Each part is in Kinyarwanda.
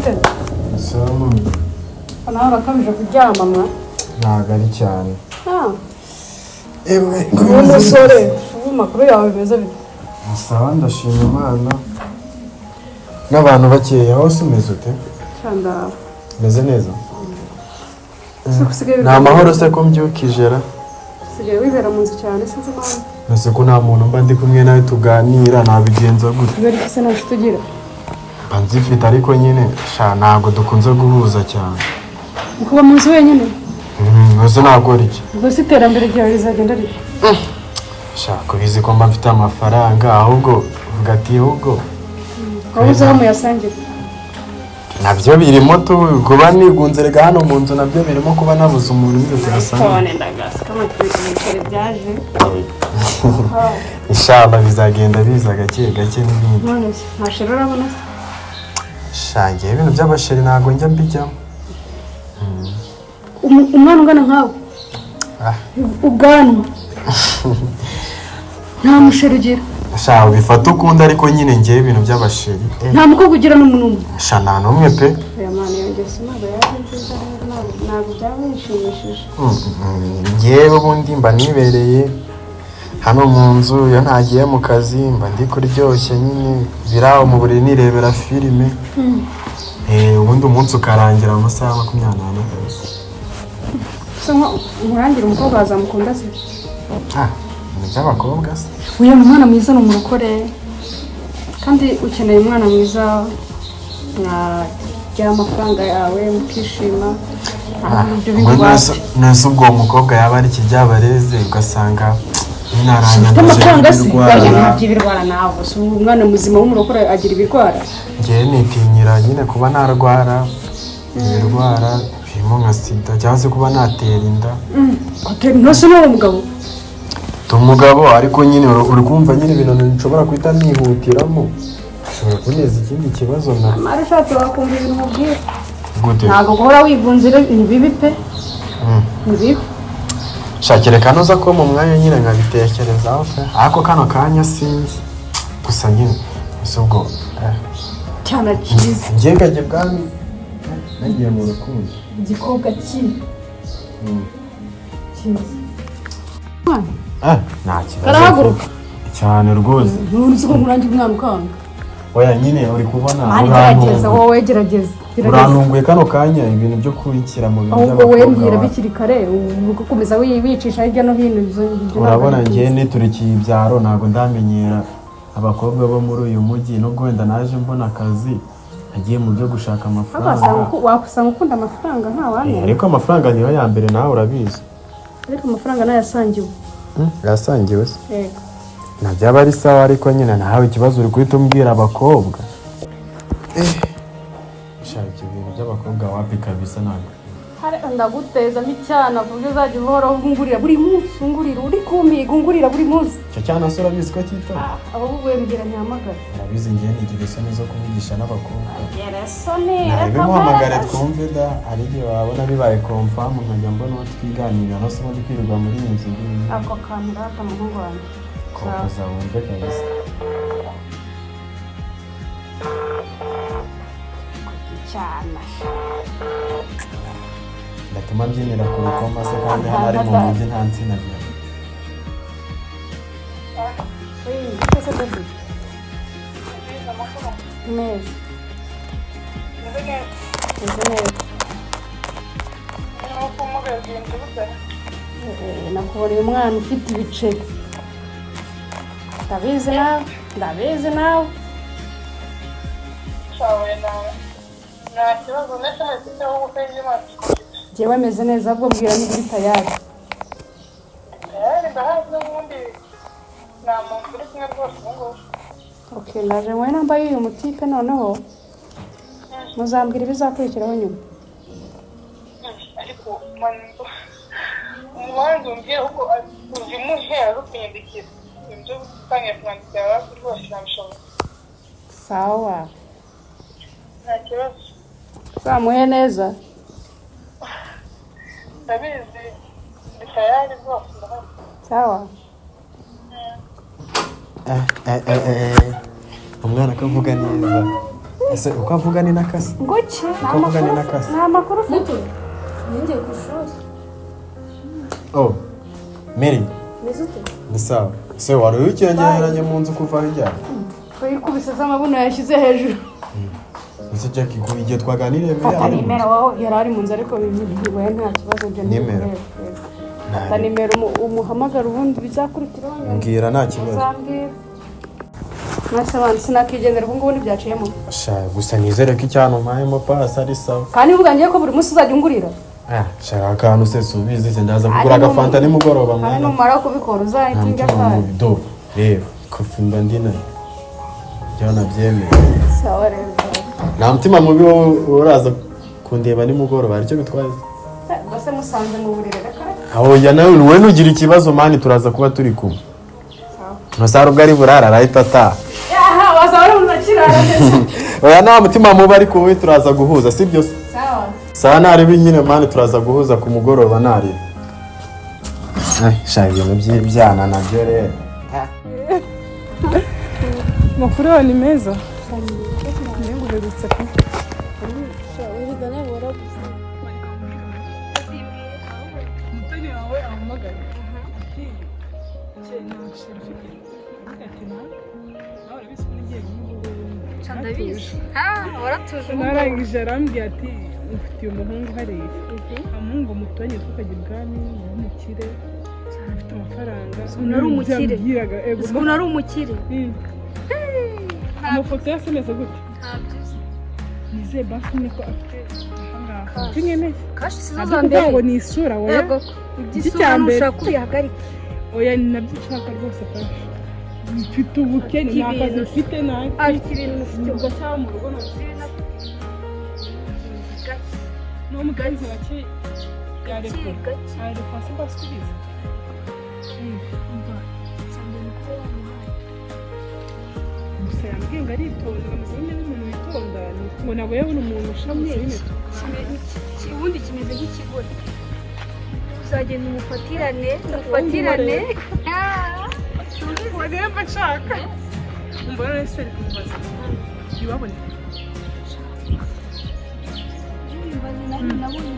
Bite? Sawa. Nawe urakabije kuryama mwa. Ntabwo ari cyane. Ah, Ewe. Uwo musore, ubu makuru yawe bimeze bite? Sawa, ndashima Imana n'abantu bakeya. Hose umeze ute? Cyanda. Umeze neza? Usigaye Ni amahoro se ko mbyukije ra? Usigaye wibera mu nzu cyane, sinzi impamvu. Ese ko nta muntu mba ndi kumwe nawe tuganira, nabigenza gute? Kubera iki se? Nta nshuti ugira? Mba nzifite, ariko nyine sha ntabwo dukunze guhuza cyane. Ukuba mu nzu wenyine? Ese ntabwo iki? Ubwo se iterambere ryawe rizagenda rite? Sha, kubizi ko mba mfite amafaranga, ahubwo uvuga ati ahubwo Waba uzi aho muyasangira? Nabyo birimo tu. Kuba nigunze rega hano mu nzu nabyo birimo, kuba nabuze umuntu nyine tuyasanga. None ndagasa kama ibiceri byaje. Inshallah bizagenda biza gake gake n'ibindi. None se nta chéri urabona se? Sha, njyewe ibintu by'aba chéri ntabwo njya mbijyamo. Umwana ungana nkawe, Ah. ubwanwa, nta mu chéri ugira? Sha, ubifata ukundi, ariko nyine njyewe ibintu by'aba chéri Nta mukobwa ugira n'umuntu umwe? Sha, nta n'umwe pe. Oya mwana, iyo ngeso ntabwo yaba nziza rero, ntabwo byaba bishimishije. Njyewe ubundi mba nibereye hano mu nzu. Iyo ntagiye mu kazi mba ndi kuryoshya nyine biraho mu buriri, nirebera filime. Ubundi umunsi ukarangira mu masaha 24 kabisa. Ese nko nkurangire umukobwa wazamukunda se? Ah, ibintu by'abakobwa se? Uyu ni umwana mwiza, ni umurokore, kandi ukeneye umwana mwiza mwarya amafaranga yawe mukishima. Ntabwo ibyo Ubwo bindi. Nese ubwo uwo mukobwa yaba ari ikiryabareze, ugasanga nyine Ufite aranyanduje amafaranga se? ibirwara? Oya, ntabyo ibirwara, ntabwo si umwana muzima w'umurokore agira ibirwara. Ngewe nitinyira nyine kuba narwara ibirwara birimo nka sida, cyangwa se kuba natera inda. Ntose n'uwo mugabo? Ndi umugabo, ariko nyine uri kumva nyine ibintu nshobora guhita nihutiramo ushobora kunteza ikindi kibazo nka Amara ushatse wakumva ibintu mubwira. Gute? Ntabwo guhora wigunze ni bibi pe, ni bibi. Shakira kanoza ko mu mwanya nyine nkabitekerezaho pe, ariko kano kanya sinzi gusa nyine gusa ubwo Cyane cyiza. Njye ngajya ibwami nagiye mu rukundo. Igikobwa cyiza. Ah, nta kibazo. Karahaguruka. Cyane rwose. Ntuzi ko nkurangira umwana ukanga? Oya nyine, uri kubona Mani, gerageza wowe, gerageza, gerageza. Urantunguye kano kanya, ibintu byo kubikira mu bintu Ahubwo wowe mbwira by'abakobwa. bikiri kare, ugakomeza wicisha hirya no hino, ibyo ntabwo Urabona ari njye byiza. niturikiye ibyaro, ntabwo ndamenyera abakobwa bo muri uyu mujyi, nubwo wenda naje mbona akazi agiye mu byo gushaka Ariko amafaranga. Wasanga ukunda amafaranga, nta wamenya. Ariko amafaranga niyo ya mbere, nawe urabizi. Ariko amafaranga nayasangiwe. Yasangiwe se? Yego. Ntabyaba ari sawa, ariko nyine nawe ikibazo uri guhita umbwira abakobwa. Sha, ibyo bintu by'abakobwa wapi kabisa, ntabwo. Hari ndagutezamo icyana ku buryo uzajya uhora ungurira buri munsi, ungurira, uri kumpiga, ungurira buri munsi. Icyo cyana se urabizi ko cyitora? Ahubwo we mbwira ntihamagare. Urabizi njye nigira isoni zo kuvugisha n'abakobwa. Gira isoni. Ntabimuhamagare twumve da, hari igihe wabona bibaye confirm nkajya mbona uwo twiganirira, no se ubundi kwirirwa muri iyi nzu ngiyi. Ako kantu rata, muhungu wanjye. Kokoza wumve kabisa. Icyana. Ndatuma mbyinira ku rukoma se, kandi hano ari mu mujyi nta nsina zihari. Ese baby? Neza. Meze neza. Nakuboneye umwana ufite ibiceri, ndabizi nawe, ndabizi nawe. Nta kibazo ndetse mfite wo gukora iby'amazi. Njyewe meze neza, ahubwo mbwira niba uri tayari. Tayari, ndahazi n'ubundi nta muntu uri kumwe rwose ubu ngubu. Okay, ndaje wowe nambaye uyu mutipe, noneho muzambwira ibizakurikiraho nyuma. Ariko umubanza umbwira uko uzimuhera zo kunyandikira, ibyo gutangira kumwandikira hafi rwose nabishobora. Sawa. Nta kibazo. Uzamuhe neza. Ndabizi, ndi tayari rwose, ndahari. Sawa. Umwana akavuga neza. Ese uko avuga ni n'akasi? Ngo ki? Uko avuga ni n'akasi. Nta makuru ufite. Ngiye ku ishuri. Oh, Mary. Meze ute? Ni sawa. Ese wari wikengeranye mu nzu kuva hirya? Twikubise z'amabuno yashyize hejuru. Ese Jack, ku igihe twaganiriye Mary Fata ari mu nzu? nimero wowe, yari ari mu nzu ariko biwe nta kibazo byo. Nimero? Fata nimero umuhamagara, ubundi bizakurikiraho. Mbwira, nta kibazo. Uzambwira. Mwese abantu sinakigendera, ubu ngubu ntibyaciyemo. Sha, gusa nizere ko icyana umpayemo pasi ari sawa. Kandi uvuga ngiye ko buri munsi uzajya ungurira. Ah, shaka akantu se, subizi se, ndaza kugura agafanta nimugoroba Kandi mwana. numara kubikora uzahita Nta unjya mutima kwayo. mubi do. Reba, kofi mba ndi nayo. Byo nabyemeye. Sawa rero. Nta mutima mubi, wowe uraza kundeba nimugoroba, hari icyo bitwaye? Ubwo se musanze mu buriri, reka reka. Oya, nawe wowe nugira ikibazo mani, turaza kuba turi kumwe. Ntusara ubwo ari burara arahita ataha. Aha waza wari unakirara ndetse. Oya, nta mutima mubi, ariko wowe turaza guhuza, si byo se? Sawa. Sawa, nareba nyine mani, turaza guhuza ku mugoroba nareba. Ay, sha, ibintu by'ibyana nabyo rero. Amakuru yawe ni meza, mbega uherutse pe. Wiga nawe waraguze. Umutoni wawe ahamagaye ati nta sheri ufite? Ati nta, nawe urabizi ko ngiye. Ndabizi. Waratuje. Narangije arambwira ati mufitiye umuhungu hariya, umuhungu muturanye tukajya ibwami, ni umukire, afite amafaranga. Ukuntu ari umukire. Byambwiraga, ego. Ukuntu ari umukire. Amafoto yose ameze gute? Nizeye basi nyine ko afite ahangaha icyo nkeneye. Cash sizo Ntabwo za kuvuga mbere. ngo ni isura, oya. Yego. Icya Iby'isura mbere. nushaka ubihagarike. Oya, ni nabyo nshaka rwose pe, mfite ubukene, Afite nta kazi ibintu. mfite, nta Afite ibintu mufite. ubwo cyangwa mu rugo nta n'umuganzi bake yarekura. Gake. Yarekura se basi kubizi. Gusa yambwiye ngo aritonda, ameze nk'umuntu witonda, ngo ntabwo yabona umuntu ushamutse nyine. Ubundi kimeze nk'ikigori, uzagenda umufatirane umufatirane. Wareba nshaka mbona wese ari kumubaza iwabone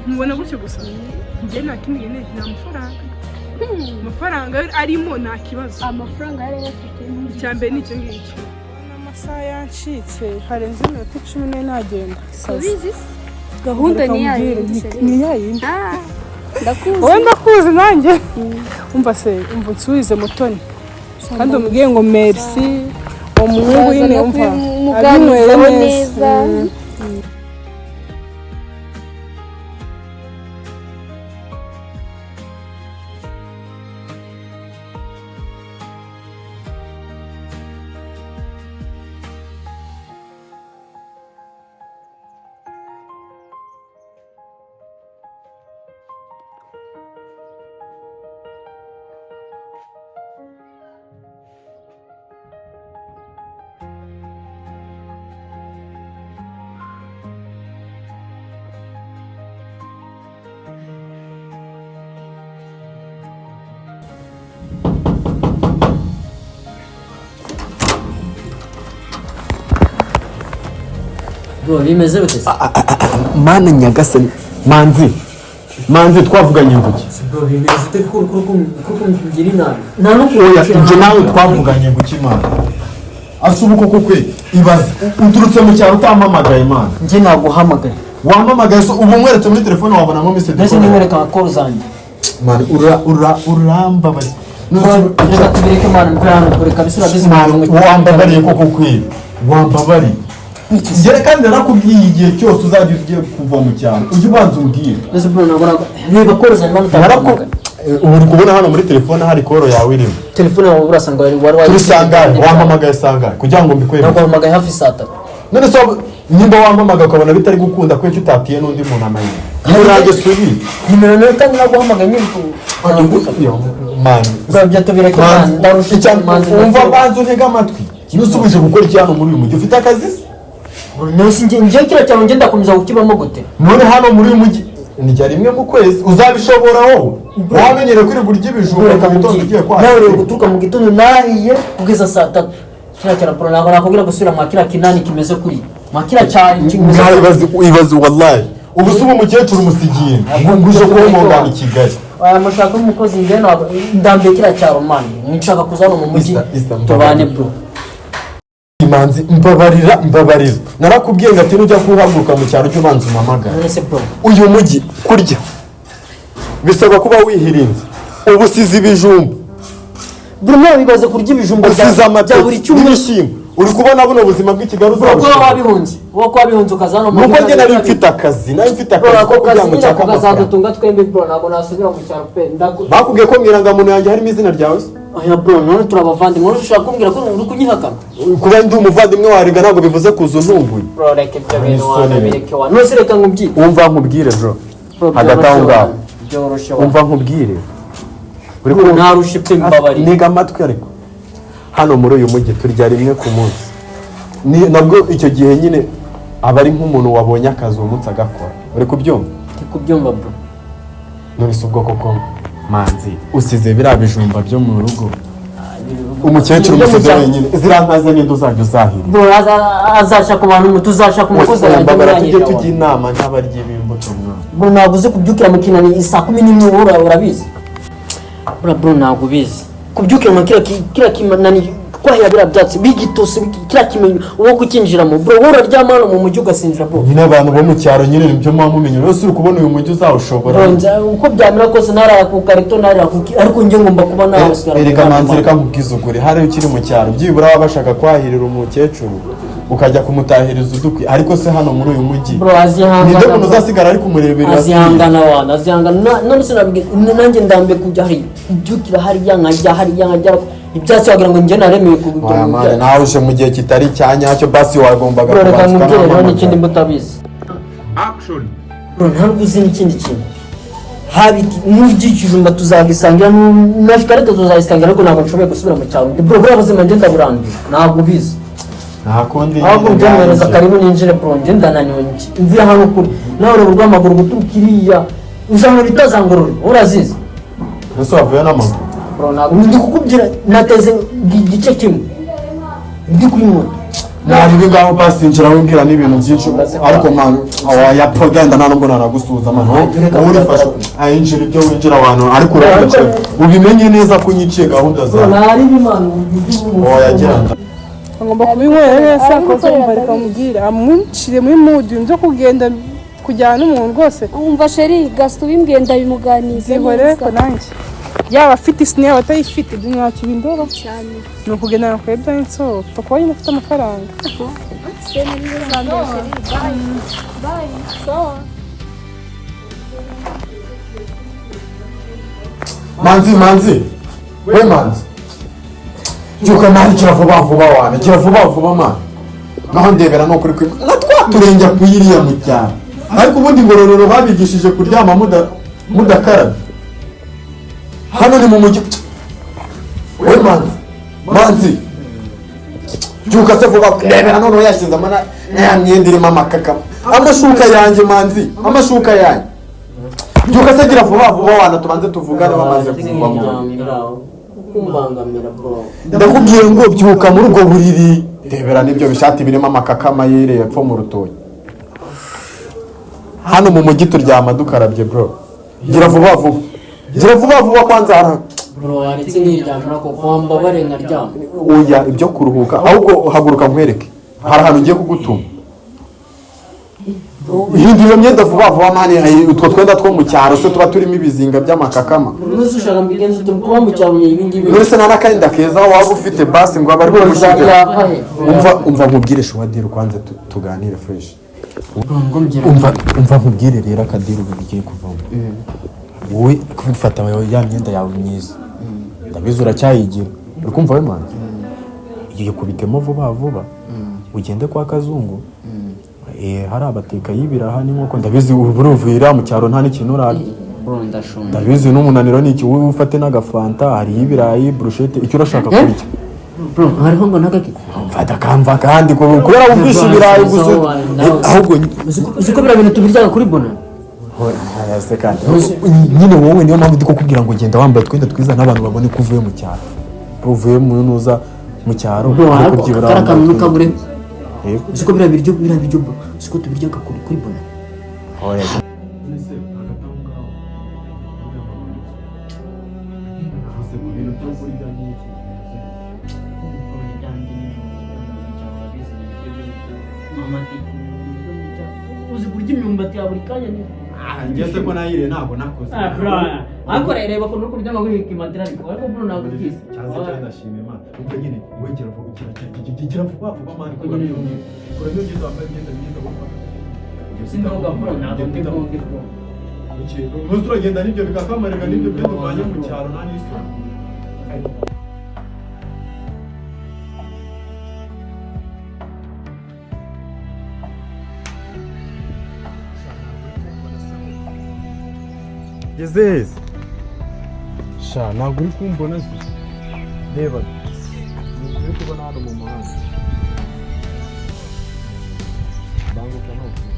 mubona gutyo gusa. Njye nta kindi nkeneye, ni amafaranga. Amafaranga arimo nta kibazo. Amafaranga yari ayafite. Icya mbere ni icyo ngicyo. Amasaha yancitse, harenze iminota 14 nagenda. Ubizi se gahunda ni yayindi? Ni yayindi. Ndakuzi. Wowe ndakuzi nanjye. Umva se, umva unsubize Mutoni kandi umubwiye ngo merci, uwo muhungu nyine, umva abinywere Kumuganizaho neza. neza. Bro, bimeze bite se? Mana nyagasani, Manzi, Manzi, twavuganye nguki? Bro, bimeze bite ko kugira inama? Nta no Oya, ibyo nawe twavuganye nguki mana? Asa ubu koko kwe, ibaze uturutse mu cyaro utampamagaye mana. Njye naguhamagaye. Wampamagaye se? Ubu nkweretse muri telefone wabonamo message? Mbese nimwereka nka call zanjye. Mana, ura ura urambabaza. Bro, reka tubireke mana, mve hano kure kabisa, urabizi. Mana, wambabariye koko kwe, wambabariye. Njye kandi narakubwiye, igihe cyose uzajya ugiye kuva mu cyaro ujye ubanza umbwire. Mbese bro, ntabwo reba call zanjye mana Narako utaguhamagaye. Ubu uri kubona hano muri telefone hari call yawe irimo. Telefone yawe urasanga wari Turi sangahe? Wampamagaye sangahe kugira ngo mbikwemere? Naguhamagaye hafi saa tatu. None se nimba wampamagaye ukabona bitari gukunda, kuki utatiye n'undi muntu amayinite? Niba nanjye subize. Nimero nayo kandi naguhamagaye nyine. Mani. Bro, ibyo tubireke mana, ndarusha manzi. Umva, banza untege amatwi. Nusubije gukora iki hano muri uyu mujyi? Ufite akazi se? Nose njye kiriya cyaro njye ndakomeza kukibamo gute? None hano muri uyu mujyi nijya rimwe mu kwezi, uzabishobora wowe? Wamenyereye kwirirwa urya ibijumba Reka mu gitondo ugiye nkubwire, nawe uri kwa guturuka mu gitondo nariye kugeza saa tatu, kiriya cyaro bro, ntabwo nakubwira gusubira mwa kiriya kinani kimeze kuri. Makira cyane. Nkabibaza ibaze wallahi, ubu se ubu umukecuru umusigiye ngo uje kuwumungana i Kigali? Aya mushaka umukozi, njye ntabwo ndambiye kiriya cyaro man, nshaka kuza hano mu mujyi. Isa, Isa, tubane bro. Imanzi, mbabarira, mbabarira, narakubwiye ngo ati nujya kuhaguruka mu cyaro ujye ubanza umpamagara. None se bro? Uyu mujyi kurya bisaba kuba wihirinze. Ubu usize ibijumba. Bro, nawe bibaze kurya ibijumba usize bya amateke buri cyumweru n'ibishyimbo. Uri kubona buno buzima bw'i Kigali Bro, ko uzabushobora? wabihunze, wowe ko wabihunze ukaza hano mu Nuko mujyi. njye nari mfite akazi, nari mfite Bro, akazi ako ko kugira kazi ngo nyine nshake ako amafaranga. kazadutunga twembi bro, ntabwo nasubira mu cyaro pe, Bakubwiye ko mu irangamuntu yanjye harimo izina ryawe se? Oya bro, none turabavandimwe, none ushaka kumbwira ko uri kunyihakana? Kuba ndi umuvandimwe wawe rega ntabwo bivuze kuza untunguye. Bro, reka ibyo bintu. Isoni. Wana bireke wana, none se reka ngubyite. Umva nkubwire bro. Bro, Hagati aho byoroshye ngaho. wana, byoroshye wana. Umva nkubwire, uri Bro, kumva? narushe pe, mbabarira. Niga amatwi. Ariko hano muri uyu mujyi turya rimwe ku munsi. Nabwo icyo gihe nyine aba ari nk'umuntu wabonye akazi uwo munsi agakora. Uri kubyumva? Ndi kubyumva bro. None se ubwo koko Manzi, usize biriya bijumba byo mu rugo, umukecuru umusize wenyine, ziriya nkaze ninde uzajya uzahirira? Bro, azashaka abantu, tuzashaka umukozi yanjye. Mbabara tujye Umwanyira tujya wawe. inama nk'abarya b'imbuto mwana. Bro, ntabwo uzi kubyukira mu kinani saa 11, urabizi bro? Bro, ntabwo ubizi kubyukira mu kiriya kinani, kwahira biriya byatsi bigitose, kiriya kimenyi uwo kukinjiramo bro. Wowe uraryama hano mu mujyi ugasinzira bro. Nyine abantu bo mu cyaro nyine nibyo muba mumenye. Rero uri kubona uyu mujyi uzawushobora? Bro, uko byamera kose, narara ku karito, narara ku ariko njye ngomba kuba nahasigara. Erega Manzi, reka nkubwize ukuri, hariya ukiri mu cyaro byibura waba bashaka kwahirira umukecuru ukajya kumutahiriza udukwi, ariko se hano muri uyu mujyi Bro, azihangana. ninde muntu Bro. uzasigara ari kumurebera? Azihangana wana, azihangana. None se nanjye ndambiye kujya hariya, kubyukira hariya nkajya hariya nkajya ibyatsi, wagira ngo njye naremewe Oya ku mani, nawe uje mu gihe kitari icya nyacyo, basi wagombaga Bro, reka kubanza nkubwire rero ukanampamagara. n'ikindi mutabizi bro, ntabwo uzi n'ikindi kintu haba n'urya ikijumba tuzagisangira, na shikarete tuzayisangira, ariko ntabwo nshoboye gusubira mu cyaro bro. Buriya buzima njye ndaburambiwe, ntabwo ubizi. Nta kundi. Ahubwo nyine njye nanjye. Karibu ninjire bro, njye ndananiwe, njye mvuye hano kure nawe ureba urw'amaguru guturuka iriya uzabona bitazangorora, urazizi. Ese wavuye n'amaguru? Bro, ntabwo ndi kukubwira, nateze igice kimwe ndi kuri moto. Nari ngaho basi nshira wimbwira n'ibintu byinshi, ariko man waya pogenda nta nubwo nanagusuhuza man. Wowe urifasha ayinjira ibyo winjira abantu, ariko urabica ubimenye neza ko unyiciye gahunda Bro, zawe. nari imana. Oya genda. Agomba kubinywera neza. Arabimukorera. Akoze umva, reka Ndabizi. mubwire amuncire muri mood byo kugenda kujyana n'umuntu rwose. Umva chéri, Gasito ubimbwiye ndabimuganiza. Zihore neza. ko nanjye yaba afite isiniya, yaba atayifite, ibyo ntacyo bindeba. Cyane. Ni ukugenda nakora nsohoka, pfa kuba nyine afite amafaranga. Se nari nsanzwe chéri, bye bye, sawa. Manzi, Manzi we, Manzi, byuka man, gira vuba vuba wana, gira vuba vuba man. Naho ndebera ni ukuri kwima na twa turenge kuyiriya mu cyaro, ariko ubundi ngororero babigishije kuryama mudakarabye. Hano ni mu mujyi we. Manzi, Manzi, byuka se vuba. Ndebera noneho yashyizemo na ya myenda irimo amakakama, amashuka yanjye. Manzi, amashuka yanjye. Byuka se, gira vuba vuba wana, tubanze tuvugane bamaze kuvamo. Kumbangamira bro. Ndakubwiye ngo byuka muri ubwo buriri. Rebera n'ibyo bishati birimo amakakama yereye epfo mu rutoki. Hano mu mujyi turyama dukarabye bro. Gira vuba vuba, gira vuba vuba kwanza Bro, waretse nkiryamira koko, wambabare nkaryama. Oya, ibyo kuruhuka, ahubwo haguruka nkwereke, hari ahantu ugiye kugutuma. Hindura iyo myenda vuba vuba man. Utwo twenda two mu cyaro se tuba turimo ibizinga by'amakakama? None ushaka mbigenza ute kuba mu cyaro ibi ngibi? None se nta n'akenda keza waba ufite basi ngo abe ari kumushyira? Yava he? Umva, umva nkubwire shuwadiri, kwanza tuganire fresh. Bro, ngo mbyira. Umva, umva nkubwire rero, akadiri ubu bigiye kuvamo. Wowe fata ya myenda yawe myiza, ndabizi uracyayigira. Uri kumva we Manzi? Yikubitemo vuba vuba ugende kwa Kazungu. Hari abateka y'ibiraha n'inkoko. Ndabizi ubu uruvira mu cyaro nta n'ikintu urarya. Bro, ndashonje. Ndabizi n'umunaniro ni iki. Wowe ufate n'agafanta, hariyo ibirayi, burushete, icyo urashaka kurya. Bro, hariho ngo nagake. Mfata kamva kandi kubera wumvishe ibirayi gusa. Ahubwo Uzi ko biriya bintu tubiryaga kuri bona? Ntayase kandi nyine wowe niyo mpamvu ndi kukubwira ngo genda wambaye utwenda twiza n'abantu babone ko uvuye mu cyaro, uvuye mu nuza mu cyaro. Bro, ariko ariko byibura kariya wambaye kantu utwenda ntukabure. twiza. Yego. Uzi ko biriya biryo bro, uzi ko tubiryaga kuri bona. Oya. Uzi kurya imyumbati ya buri kanya ni Njye se ko nayiriye ntabwo nakoze. Ariko reba ukuntu uri kurya ngo wikimatira, ariko bro ntabwo ukizi. Cyaze cyane, ndashima Imana. Ubwo nyine wegera vuba, gira vuba vuba man, kuramo iyo myenda. Kuramo iyo myenda, wambaye imyenda myiza vuba. Sindoga bro, ntabwo ndi bwoge bro. Umunsi uragenda n'ibyo bikakamarika n'ibyo byo tuvanye mu cyaro, nta n'isoni. Geze heza sha, ntabwo uri kumbona se? Reba, uri kubona hano mu muhanda. Banguka ntukure.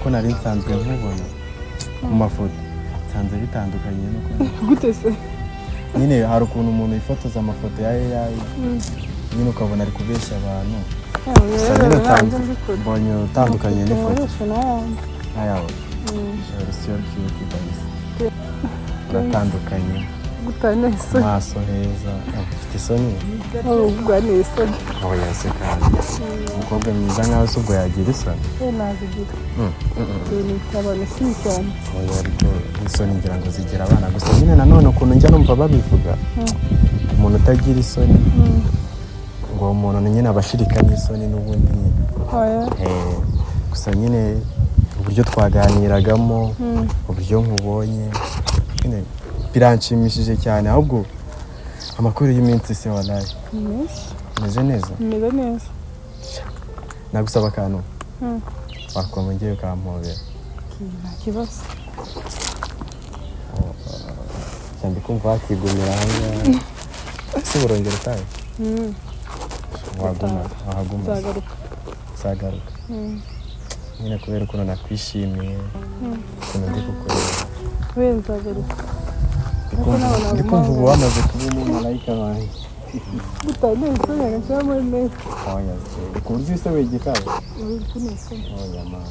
Ko nari nsanzwe nkubona ku mafoto, nsanze bitandukanye nuko Gute se? Nyine hari ukuntu umuntu yifotoza amafoto ya AI nyine, ukabona ari kubeshya abantu. Gusa nyine mbonye utandukanye n'ifoto. Nkoresha n'ayandi. Ayawe verisiyo beauty kabisa, uratandukanye. Gutane isoni. Amaso heza. Ufite isoni? Ubwo ni isoni. Oya se, kandi umukobwa mwiza nkawe se ubwo yagira isoni? We nazigira. Ibintu bitabana isoni cyane. Oya, ariko isoni ngira ngo zigira abana gusa. Nyine nanone ukuntu njya numva babivuga, umuntu utagira isoni, ngo uwo muntu nyine aba ashirika n'isoni n'ubundi nyine. Oya. Gusa nyine uburyo twaganiragamo, uburyo nkubonye nyine biranshimishije cyane. Ahubwo amakuru y'iminsi se walayi? Ni meza. Meze neza? Meze neza. Nagusaba akantu? Wakongera ukampobera? Nta kibazo. Cyane kumva wakigumira aho ngaho si burongera utahe? Waguma, wahaguma? Nzagaruka. Uzagaruka nyine kubera ukuntu nakwishimiye, ukuntu ndi kukureba. We nzagaruka. Ndi kumva ubu wamaze kuba umumarayika wanjye. Gutane isoni agashyiramo rinete. Oya se, ku buryo use wigikaye. Ubu ni isoni. Oya man.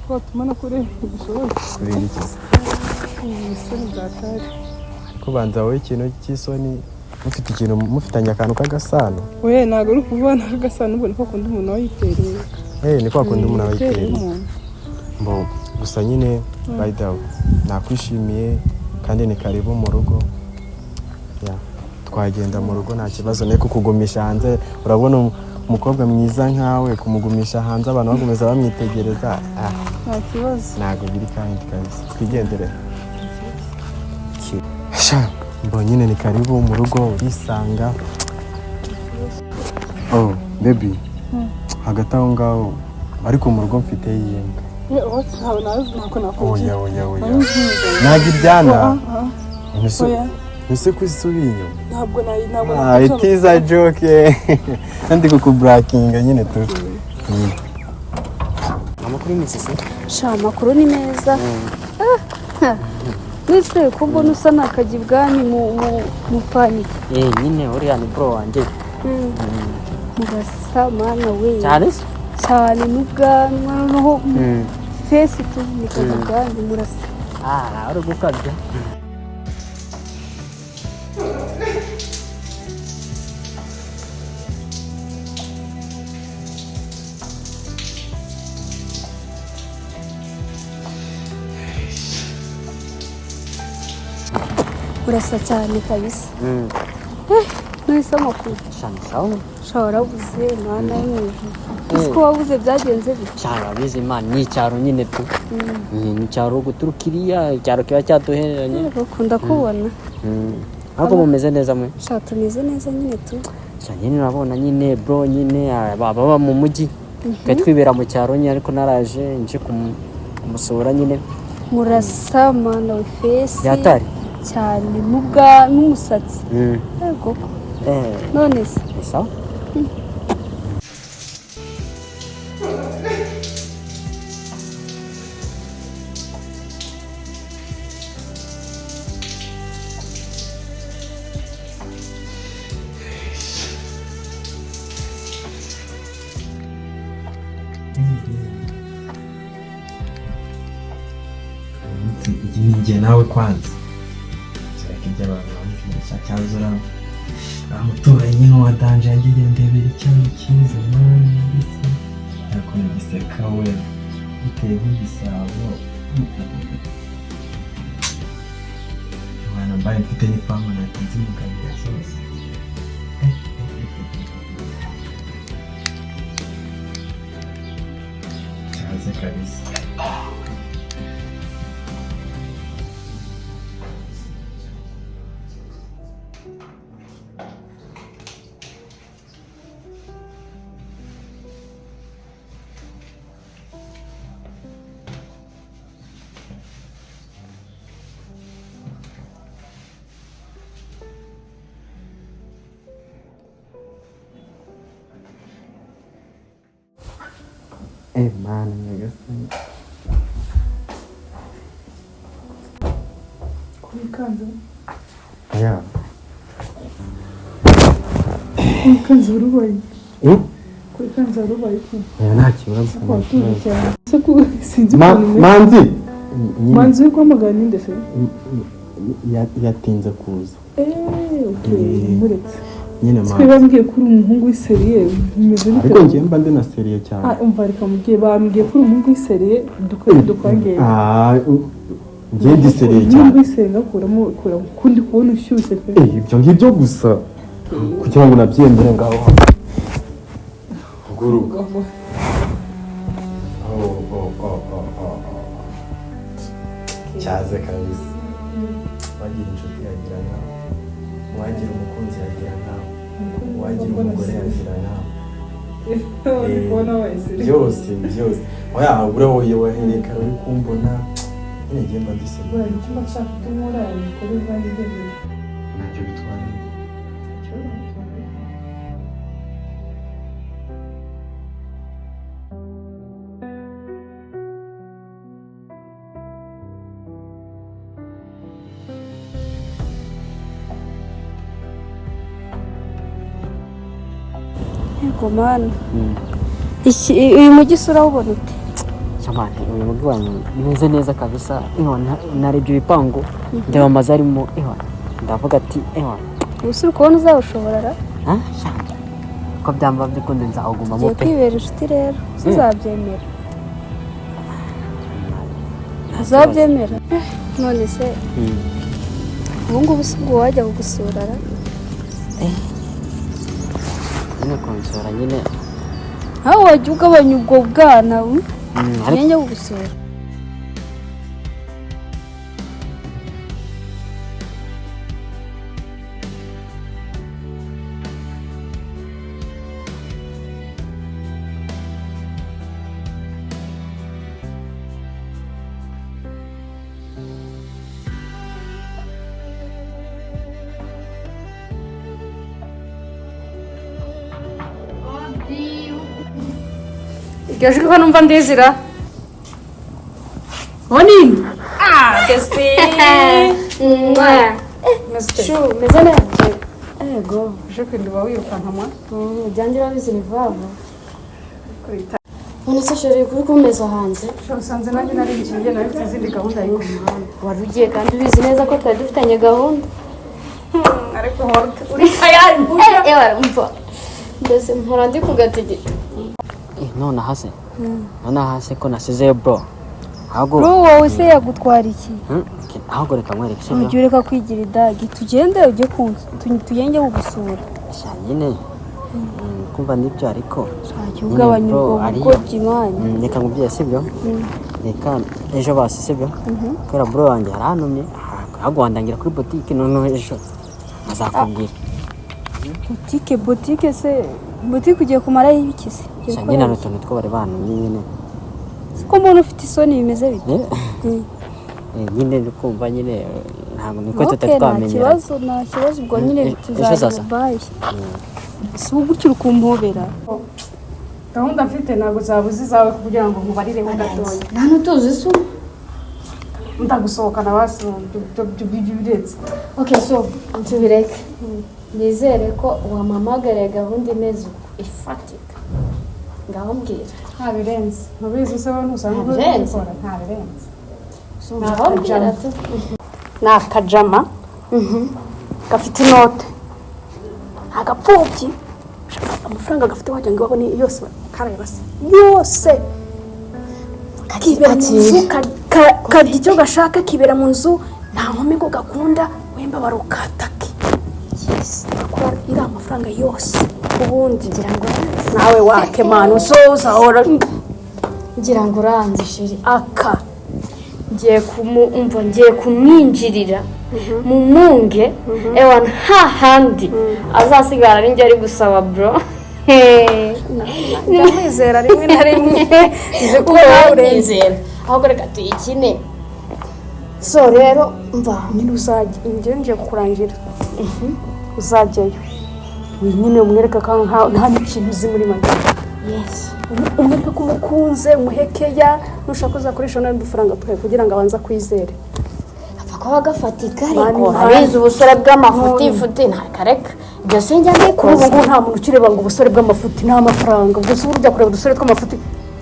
Watuma no kureba ntibishoboye. Kubera iki se? Ni isoni byatari. Kubanza wowe ikintu cy'isoni mufite, ikintu mufitanye akantu k'agasano? We ntabwo uri kuvuga n'agasa n'ubwo, niko akunda umuntu aba yitereye. Eh, ni kwa kundi umuntu aba Yitereye yitereye. umuntu. Mbo gusa nyine by the way nakwishimiye, kandi ni karibu mu rugo. Ya, twagenda mu rugo nta kibazo. Ne kukugumisha hanze, urabona umukobwa mwiza nkawe kumugumisha hanze abantu bakomeza bamwitegereza, ah. Nta kibazo. Ntabwo biri kandi kabisa, twigendere. Sha, mbo nyine ni karibu mu rugo, urisanga. Oh baby, hagati aho ngaho ariko mu rugo mfite y'imbwa. Ntabwo nakwinjira. Oya, oya, oya, ntabwo iryana. Oya. Ese ko isubiye inyuma? Ntabwo nayi, ntabwo Ah, it is a joke. Ndi kukuburakinga nyine tu. Amakuru y'iminsi se? Sha, amakuru ni meza. Ah, mbese ko mbona usa n'akajya ibwami mu paniki? Eh, nyine uriya ni bro wanjye. Murasa mana we. Cyane se? Cyane, n'ubwanwa noneho face tu ni kajya ibwami, murasa. Ah, uri gukabya. Murasa cyane kabisa. None amakuru? Shana sawa. Sha warabuze, mwana yo mu ijuru. Uzi ko wabuze, byagenze bite? Cyane urabizi imana ni icyaro nyine tu. Ni icyaro guturuka iriya icyaro kiba cyatuhereranye. Bakunda kubona. Ahubwo mumeze neza mwe? Sha tumeze neza nyine tu. Sha nyine urabona nyine bro nyine baba mu mujyi twari twibera mu cyaro nyine, ariko naraje nje kumusura nyine. Murasa mana we, face. Yatari. Cyane n'ubwa n'umusatsi. Yego ko. None se? Ni sawa. Iki ni igihe nawe kwanza kereka ibyo abantu bambwira cyangwa uriya muturanyi nyine wa danje yagiye ndebera icyana cyiza mani, ndetse yakora giseka we giteye nk'igisabo. Mwana mbaye mfite n'ifamu nahita nzimugabira zose. Cyaze kabisa. Mana nyagasani. Kwikanze. Ya. Kwikanze urubaye. Eh? Kwikanze urubaye iki? Oya, nta kibazo. Watuje cyane. Se ko sinzi ukuntu umeze. Manzi. Manzi uri guhamagara ninde se? Yatinze kuza. Okay, muretse. Nyine Twe manzi. bambwiye ko uri umuhungu w'iseriye, bimeze bite? Ariko njye mba ndi na seriye cyane. Ah, umva reka mubwiye, bambwiye ko uri umuhungu w'iseriye, dukore dukwangere. Ah, njye ndi seriye cyane. Umuhungu w'iseriye ngakuramo kuramo kundi kubona ushyushye pe. Ibyo ngibyo gusa kugira ngo nabyemere ngaho. Guruka. Oh, oh, oh, oh, oh, oh. Cyaze kabisa. Wagira inshuti yagira nawe, wagira umukunzi yagira nawe, wagira umugore yagira nawe. Ndi kubona wese. Byose byose. Oya, buriya wowe wahereye kare uri kumbona nyine njye mba ndi seriye. Buriya icyo nshaka ko nkora bikora ivanjye ndemera. Ntacyo bitwaye. Yego mana. Iki uyu mujyi se urawubona ute? Shamani uyu mujyi wanyu umeze neza kabisa. Ewa narebye ibipangu ndeba amazu arimo, ewa ndavuga ati ewa. Ubu uri kubona uzawushobora ra? Ah, sha. Ko byamba bikunze nzawugumamo Ugiye pe. kwibera inshuti rero, uzabyemera? Uzabyemera? None se ubu ngubu si ubwo wajya kugusura ra? Nyine kunsura nyine. Aho wajya ugabanya ubwo bwana, Ariko njye kugusura. Iryo jwi ko numva ndizira. Onini. Ah, kesi. Shu, meze neza. Ego. Uje kwinduba wirukanka mwa. Ibyanjye urabizi ni vuba vuba. None se chérie kuri kumeza hanze? Usanze nanjye nari ngiye, nari mfite izindi gahunda y'uko muhanda. Wari ugiye kandi ubizi neza ko twari dufitanye gahunda. Ariko hora uri tayari mbuja. Umva. Mbese mpora ndi kugategeka. None hasi. None hasi ko nasizeyo bro. Ahubwo Bro wowe se yagutwara iki? Ahubwo reka nkwereke sibyo. Ujye ureka kwigira idagi, tugende ujye tugende kugusura. Sha nyine kumva nibyo, ariko Ntacyo, ugabanya bro, ubwo bugoryi, man. Reka nkubwire, sibyo? Reka ejo basi, sibyo? Kubera bro wanjye yarantumye haguhandangira kuri botike, noneho ejo azakubwira. Botike, botike se, botike ugiye kumarayo ibiki se? Ugiye Sha gukora nyine hari iki? utuntu two bari bantumye nyine. Ko mbona ufite isoni, bimeze bite? Eh? Nyine uri kumva nyine, ntabwo niko Okay, tutari nta twamenyeranye. kibazo, nta kibazo. Ubwo nyine Ejo tuzareba. zaza. Bye. Si ubu gutyo uri kumpobera? Gahunda mfite ntabwo zabuze izawe kugira ngo nkubarireho gatoya. Nta n'utuzi se ubu. Ndagusohokana basi, birenze. Okay, so tubireke. Nizere ko wampamagariye gahunda imeze uko ifatika. Ngaho mbwira. Nta birenze, ntubizi se wowe? Ntusanzwe Nta birenze. ubikora, nta birenze. So ngaho mbwira tu. Ni akajama gafite inote, agapfubyi. Amafaranga gafite wagira ngo iwabo ni yose karayabase yose. Kibera mu nzu, karya icyo gashaka, kibera mu nzu, nta nkumi ngo gakunda. Wemba barukatake akora iriya amafaranga yose. Ubundi Ngira ngo uranzi. Nawe wake manu uzahora. Ngira ngo uranzi, chéri. Aka Ngiye kumu umva, ngiye kumwinjirira mu munge, ewa nta handi azasigara ari njye ari gusaba, bro. Ndamwizera rimwe na rimwe, nzi ko nawe urenze. Uranyizera, ahubwo reka tuyikine. So rero mva. Nyine uzajya, njyewe ngiye kukurangira, uzajyayo nyine umwereka ko nta n'ikintu uzi muri make. Yes. Umwereke ko umukunze, umuhekeya. Nushaka uzakoresha n'andi dufaranga twawe kugira ngo abanze akwizere. Apfa kuba gafatika, ariko Mani, abizi ubusore bw'amafuti futi, ntakareka ibyo sinjya Kuri ubu mbikoze. ngubu nta muntu ukireba ngo ubusore bw'amafuti ni amafaranga. Ubwo se burya kureba udusore tw'amafuti,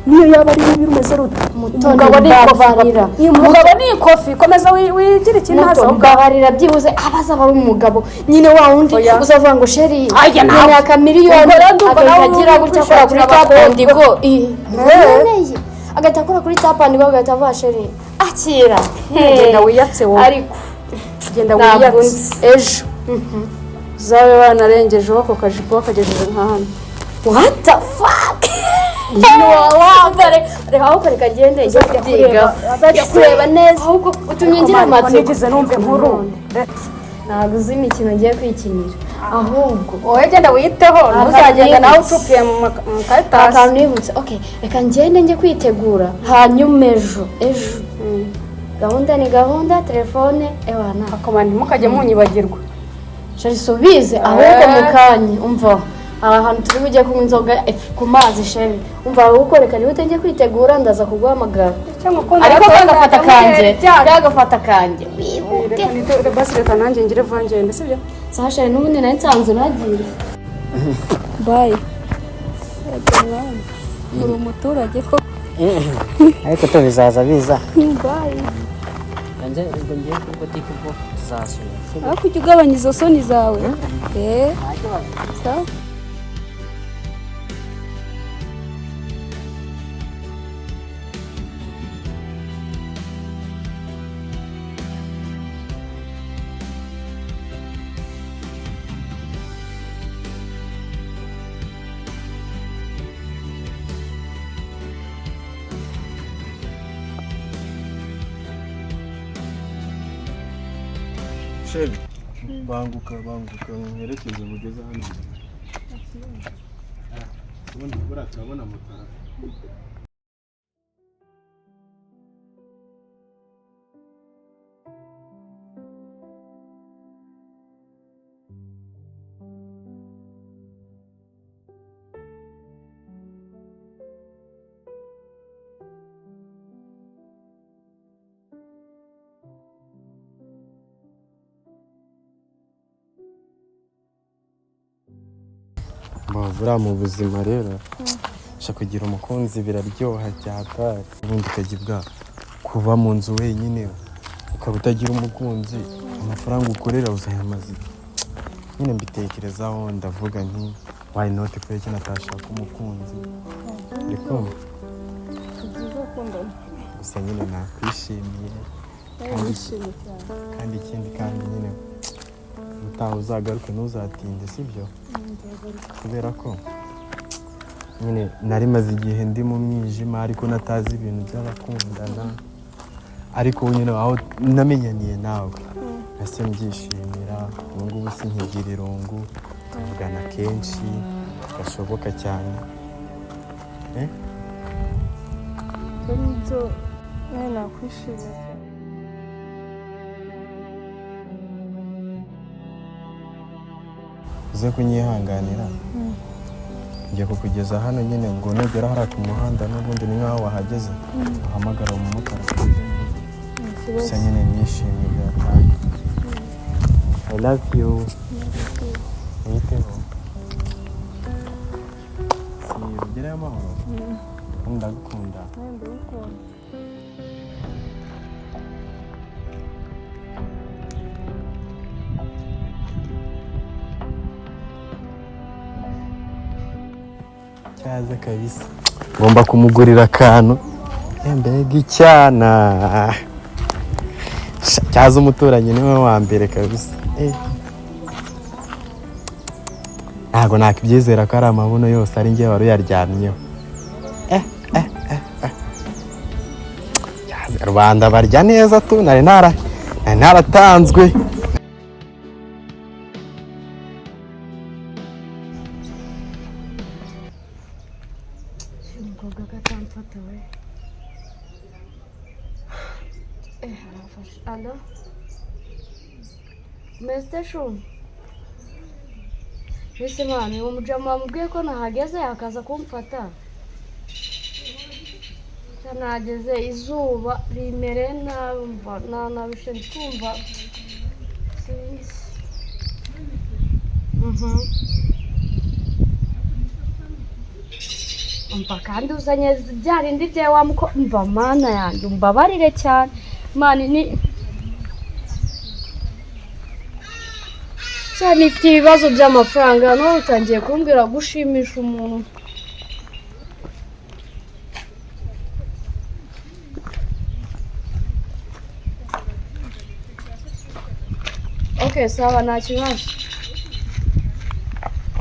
niyo yaba ari bibi rumeze rute? Mutoni, Umugabo ni ikofi. mbabarira. Umugabo ni ikofi, komeza wigire ikintu Muto, hasi aho ngaho. mbabarira, byibuze abaza aba ari umugabo nyine wa wundi Oya. uzavuga ngo chéri, Aya, nawe. imyaka miliyoni. Ubwo rero ndumva Agahita nawe agira uri gutya akora kuri kwishakira tap and abakobwa. go. Niboneye agahita akora kuri tap and go, agahita avuga: "Chéri, akira." Genda wiyatse wowe. Ariko Genda ntabwo wiyatse. nzi. Ejo uzabe wanarengejeho ako kajipo wakagejeje nka hano. What the fuck? Wambare, reka ahubwo reka ngende njye kubyiga. Azajya kureba neza. Ahubwo utumye ngira amatsiko. Nigeze numva inkuru. Ntabwo uzi imikino ngiye kwikinira ahubwo. Wowe genda wiyiteho, ntuzagenda nawe ucupiye mu karitasi. Akantu nibutse. Okay, reka ngende njye kwitegura, hanyuma ejo ejo gahunda ni gahunda, telefone ewana. Akomana, ntimukajye munyibagirwa. Chéri, subize ahubwo mu kanya. Umva, aha hantu turi bujye kunywa inzoga ku mazi, chéri. Umva, ahubwo reka nihute njye kwitegura, ndaza kuguhamagara. Ariko kagafata kanjye, kagafata kanjye, wibuke. Basi reka nanjye ngire vuba ngende, sibyo? Sawa chéri, n'ubundi nari nsanzwe nagiye. Bye. Yego mwana, uri umuturage ko. Ariko to bizaza biza. Bye. Nje ubwo ngiye kuri botike, ubwo tuzasubira. Ariko ujya ugabanya izo soni zawe, eh, sawa. Chéri, banguka, banguka mwerekeze mugeze hano. Ubundi buriya turabona moto. Buriya mu buzima rero, sha, kugira umukunzi biraryoha cyatari. Ubundi ukajya bwa kuba mu nzu wenyine, ukaba utagira umukunzi, amafaranga ukorera uzayamaze. Nyine mbitekerezaho, ndavuga nti: "Why not? Kubera iki natashaka umukunzi?" Uri kumva? Gusa nyine nakwishimiye, kandi ikindi kandi nyine Utaha uzagaruke, ntuzatinde, sibyo? Kubera ko nyine nari maze igihe ndi mu mwijima ariko natazi ibintu by'abakundana, ariko ubu nyine aho namenyaniye nawe nase mbyishimira. Ubu ngubu sinkigira irungu, tuvugana kenshi gashoboka cyane. Ibyo nibyo nawe nakwishimira cyane. Uze kunyihanganira, ngiye kukugeza hano nyine ngo nugera hariya ku muhanda n'ubundi ni nk'aho wahageze, uhamagara umumotari akugeze mu rugo. Gusa nyine nishimye byataye. I love you. Mwiteho. See you. Ugereyo amahoro. Kandi ndagukunda. Nawe ndagukunda. Cyaza kabisa, ngomba kumugurira akantu. Mbega icyana! Sha, cyaza umuturanyi niwe wa mbere kabisa. Ntabwo nakibyizera ko ari amabuno yose ari njye wari uyaryamyeho. Eh. Cyaza, rubanda barya neza tu, nari naratanzwe. Umukobwa katamfata we. Aramfashe. Allo, meze shu mbese mwana, uwo mujama wamubwiye ko nahageze akaza kumfata. Sha, nahageze izuba rimereye nabi, mva nanabishe, ndikumva sinzi. Umva kandi uzanye bya bindi byawe wa muko, umva mana yanjye, umbabarire cyane mani, ni cyane ifite ibibazo by'amafaranga, none utangiye kumbwira gushimisha umuntu. Okay, sawa, nta kibazo.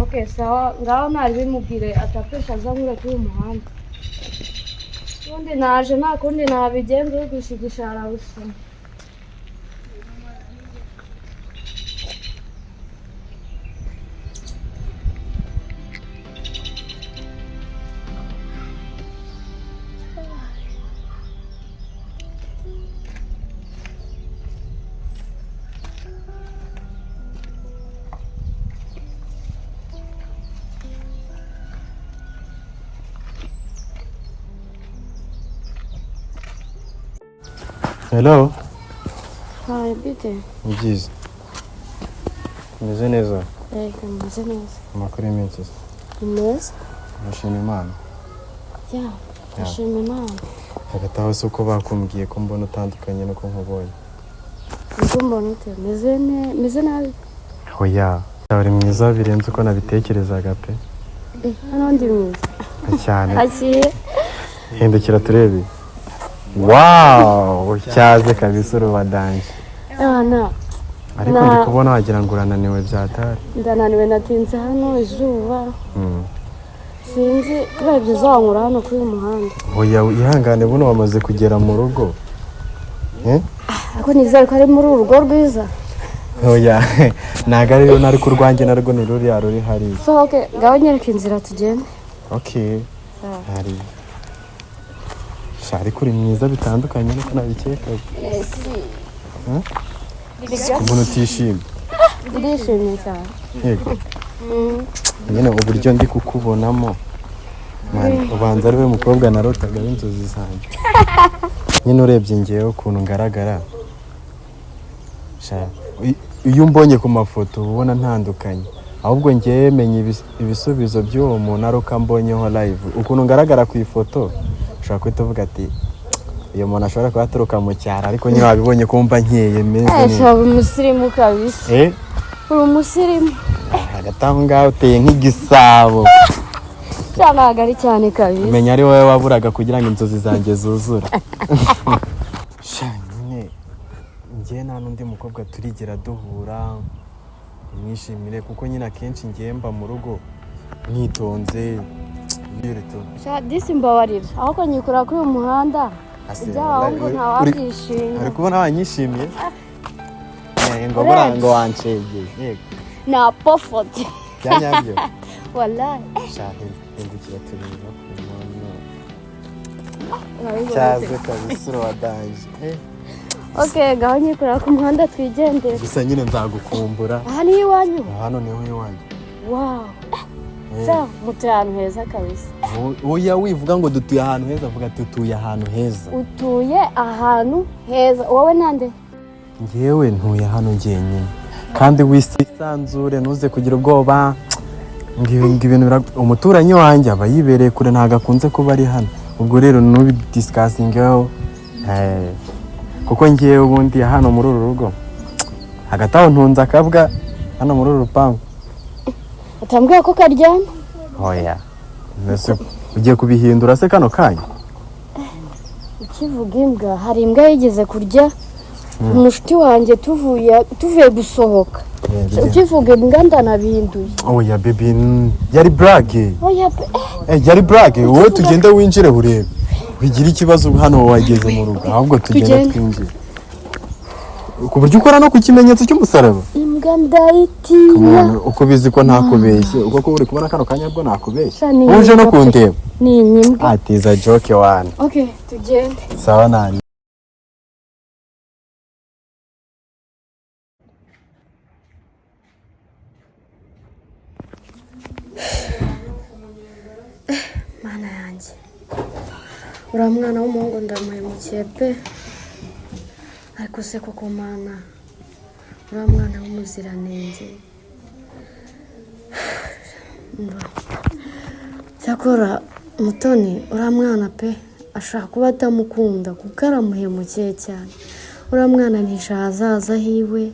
Okay, sawa, ngaho ntari bimubwire atapesha aza nkure kuri uyu muhanda. Ubundi naje nta kundi nabigenza, uri gushigisha arabusa. Hello. Hi, bite? Ni byiza, umeze neza? Yego, meze neza. Amakuru y'iminsi se? Ni meza. Urashima Imana? Ya, ndashima Imana. Hagati aho se uko bakumbwiye ko mbona utandukanye nuko nkubonye? Ubwo mbona ute? Meze nabi? Oya, uri mwiza birenze uko nabitekerezaga pe. Hano ndi mwiza? Cyane. Akiye. Hindukira turebe. Wow, cyaze kabisa, urubadanje. Abana. Ariko ndi kubona wagira ngo urananiwe byatari. Ndananiwe, natinze hano izuba. Sinzi, bibaye byiza wankura hano kuri uyu muhanda. Oya, ihangane, buno wamaze kugera mu rugo. Eh? Ariko nizere ko ari muri uru rugo rwiza. Oya, ntabwo ari runo, ariko urwanjye narwo ni ruriya ruri hariya. So okay, ngaho nyereka inzira tugende. Okay. Sawa. Hari. Sha, ariko uri mwiza bitandukanye nuko nabikekaga. Umuntu utishimye? Ndishimye cyane. Yego. Nyine uburyo ndi kukubonamo, man, ubanza ari we mukobwa narotaga w'inzozi zanjye. Nyine urebye ngewe ukuntu ngaragara. Sha, iyo umbonye ku mafoto uba ubona ntandukanye. Ahubwo ngewe menya ibisubizo by'uwo muntu ari uko ambonyeho live. Ukuntu ngaragara ku ifoto, ushobora guhita uvuga ati uyu muntu ashobora kuba aturuka mu cyaro, ariko nyine wabibonye ko mba nkeye meze neza. Sha, uri umusirimu kabisa. Eh? Uri umusirimu. Hagati aho ngaho uteye nk'igisabo. Sha, ntabwo ari cyane kabisa. Menya ari wowe waburaga kugira ngo inzozi zanjye zuzure. Sha, nyine njye nta n'undi mukobwa turigera duhura. Mwishimire kuko nyine akenshi ngiye mba mu rugo mwitonze biruto. Sha disi mbabarira, ahubwo nyikura kuri uyu muhanda. Iby'abahungu ntawabyishimira. Uri kubona wanyishimiye? Ngo buriya ngo wanshegeye. Yego. Na pofote. Bya nyabyo. Wallahi. Sha hindukira tureba ku muntu. Cyaze kabisa uri wa danger. Okay, ngaho nyikura ku muhanda twigendere. Gusa nyine nzagukumbura. Aha ni iwanyu? Hano niho iwanyu. Wow. Sha mutuye ahantu heza kabisa. Oya wivuga ngo dutuye ahantu heza, vuga tutuye ahantu heza. Utuye ahantu heza. Wowe nande? Njyewe ntuye hano njyenyine. Kandi wisanzure ntuze kugira ubwoba. Ibintu umuturanyi wanjye aba yibereye kure ntago akunze kuba ari hano. Ubwo rero nubidiscussingeho. Kuko ngiye ubundi hano muri uru rugo hagati aho ntunze akabwa hano muri uru rupangu. Utambwiye ko karyana? Oya. Mbese ugiye kubihindura se kano kanya? Ukivuga imbwa, hari imbwa yigeze kurya umushuti wanjye tuvuye gusohoka. Ukivuga imbwa ndanabihinduye. Oya baby, yari blague. Oya yari blague. Wowe tugende winjire urebe. Wigira ikibazo hano wageze mu rugo, ahubwo tugende twinjire. Ku buryo ukora no ku kimenyetso cy'umusaraba. Imbwa ndayitinya. Uko bizi ko ntakubeshye, uko ko uri kubona kano kanya bwo nakubeshye. Uje no kundeba. Ni imbwa. Atiza joke wana. Okay, tugende. Sawa nani. Mana yanjye. Uriya mwana w'umuhungu ndamuhemukiye pe. Ariko se koko mana, uriya mwana w'umuziranenge. Cyakora Mutoni uriya mwana pe ashaka kuba atamukunda kuko aramuhemukiye cyane. Uriya mwana ntisha ahazaza hiwe.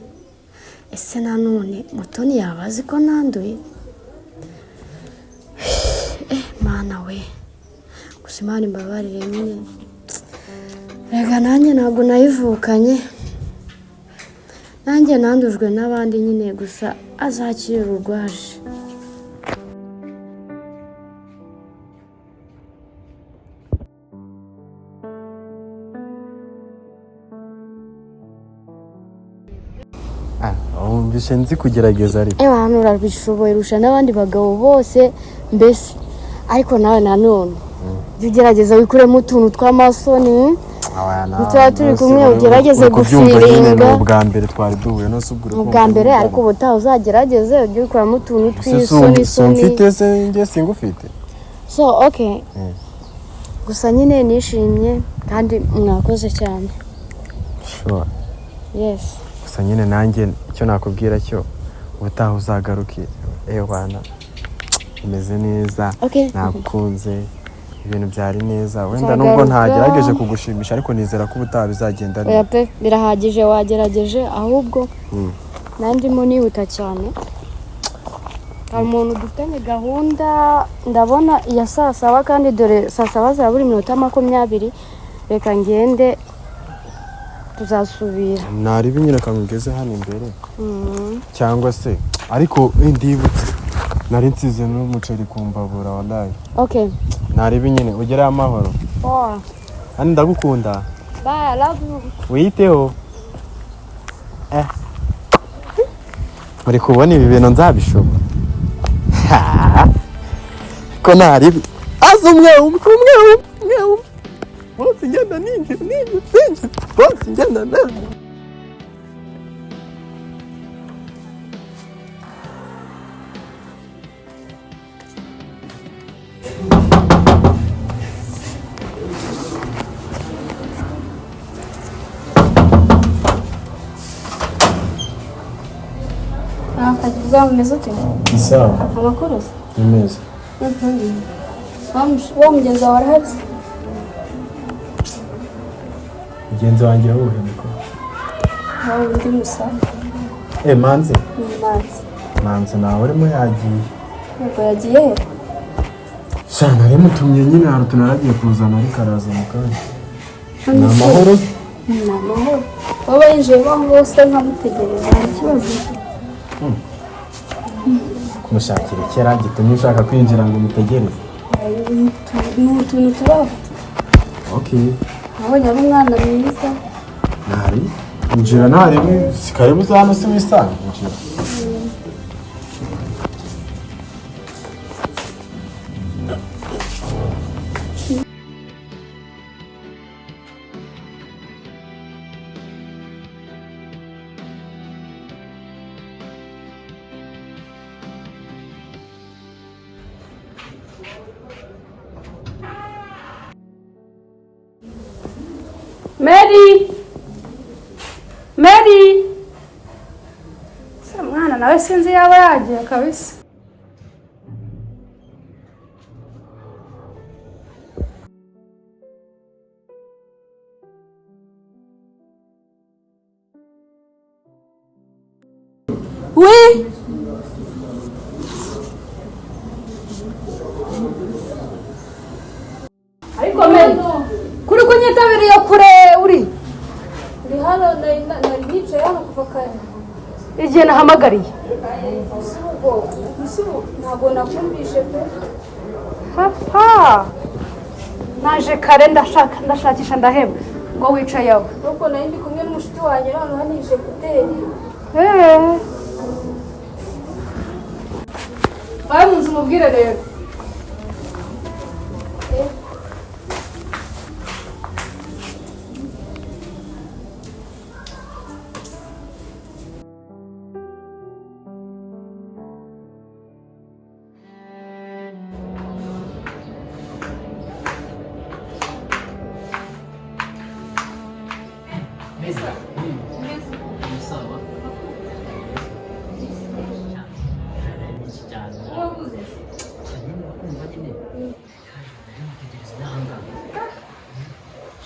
Ese nanone Mutoni yaba azi ko nanduye? Mana we, gusa Imana imbabarire nyine. Rega nanjye ntabwo nayivukanye, nanjye nandujwe n'abandi nyine, gusa azakira urwaje. Wumvise nzi kugerageza ariko. Hano urabishoboye urusha n'abandi bagabo bose mbese. Ariko nawe nanone jya ugerageza wikuremo utuntu tw'amasoni. Tuba turi kumwe ugerageze gufiringa. Ubwa mbere twari duhuye no se ubwo ubwa mbere, ariko ubutaha uzagerageze ujye wikuramo utuntu tw'isoni soni. Mfite se njye singufite. So okay. Gusa nyine nishimye kandi mwakoze cyane. Sure. Yes. Gusa nyine nanjye icyo nakubwira cyo ubutaha uzagaruke bana umeze neza. Nakunze ibintu byari neza wenda nubwo ntagerageje kugushimisha ariko nizera ko ubutaha bizagenda neza. Oya pe birahagije wagerageje, ahubwo nandimo nihuta cyane. Hari umuntu dufitanye gahunda ndabona iya saa saba kandi dore saa saba za buri minota 20, reka ngende tuzasubira. Naribi nyine kamugeze hano imbere cyangwa se ariko ndibutse nari nsize n'umuceri ku mbabura wallahi. Okay. Naribi nyine ugere amahoro. Oh. Kandi ndagukunda. Bye, I love you. Wiyiteho. Muri kubona ibi bintu nzabishobora. Ko naribi. Aza umwe umwe umwe umwe umwe. Bose ngenda ninjira ninjira ninjira. Bose ngenda ninjira. Umeze ute? Isawa. Amakuru se? Ni meza. Wa mugenzi wawe arahari se? Mugenzi wanjye wuhe niko? Wa undi musa. Manzi? Manzi. Manzi nawe urimo yagiye. Yego yagiye he? Sha nari mutumye nyine hari utuntu naragiye kuzana ariko araza mu kanya. Ni amahoro? Ni amahoro. Wowe yinjiyemo aho bose nkamutegereza nta kibazo. Mushakira ikera gitumye ushaka kwinjira ngo umutegereze? Ni utuntu tubaho. Okay. Nabonye ari umwana mwiza. Ntari injira, ntari si karibu uza hano, si wisanga, injira. Mary, Mary, se mwana nawe sinzi yaba yagiye kabisa. Oui. Ariko Mary, kuri kunyitabiriye kure uri? Ndi hano, nari nicaye hano kuva kare. Igihe nahamagariye. Ese ubwo ese ubu ntabwo nakumvishe pe. Papa, naje kare ndashaka, ndashakisha ndaheba, ngo wicaye aho. Ahubwo nari ndi kumwe n'umushuti wanjye, none hanije kuteri. Eh. Baye mu nzu mubwire rero.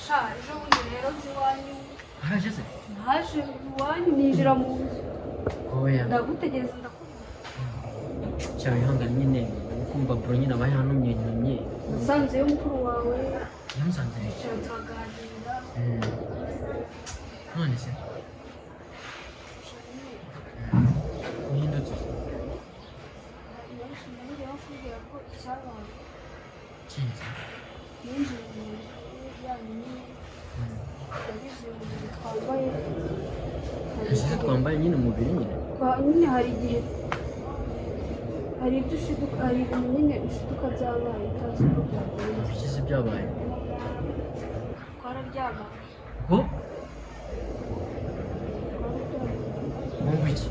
Sha, ejo bundi rero nzi iwanyu. Naje iwanyu ninjira mu nzu. Oya. Ndagutegereza ndakubura. Cyane, ihangane nyine, ukumva bro nyine aba yantumye ntumye. Nasanzeyo mukuru wawe. Yamusanze? Twicara turaganira. None se uhindutse? Benshi muri bakubwira ko icyabaye. Kinzi. Ninjiye mu nzu yanyu nyine, yabize umubiri twambaye. Ese twambaye nyine umubiri nyine? Nyine hari igihe hari ibyo ushiduka, hari ibintu nyine ushiduka byabaye utazi uko byagenze. Bikize byabaye? Twararyamanye. Ngo? Twararyamanye. Ngo iki?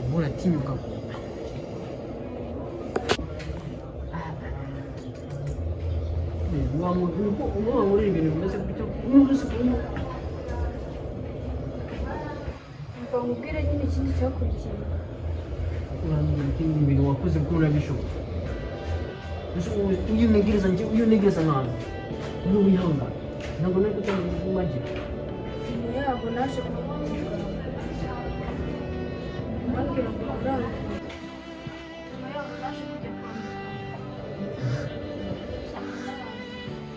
Ubu uratinyuka? Wamurira ibintu bimeze gutyo umunsi kumwe? Umva nkubwire nyine ikindi cyakurikiye. Urambwira ko ibi bintu wakoze kuko urabishoboye? Ese wowe iyo unegereza njye, iyo unegereza nkanjye niyo wihangana, ntabwo nari gutanga amagi. Nyuma yaho naje kumubwira, arambwira ngo uranduye. Nyuma yaho naje kujya kwa muganga.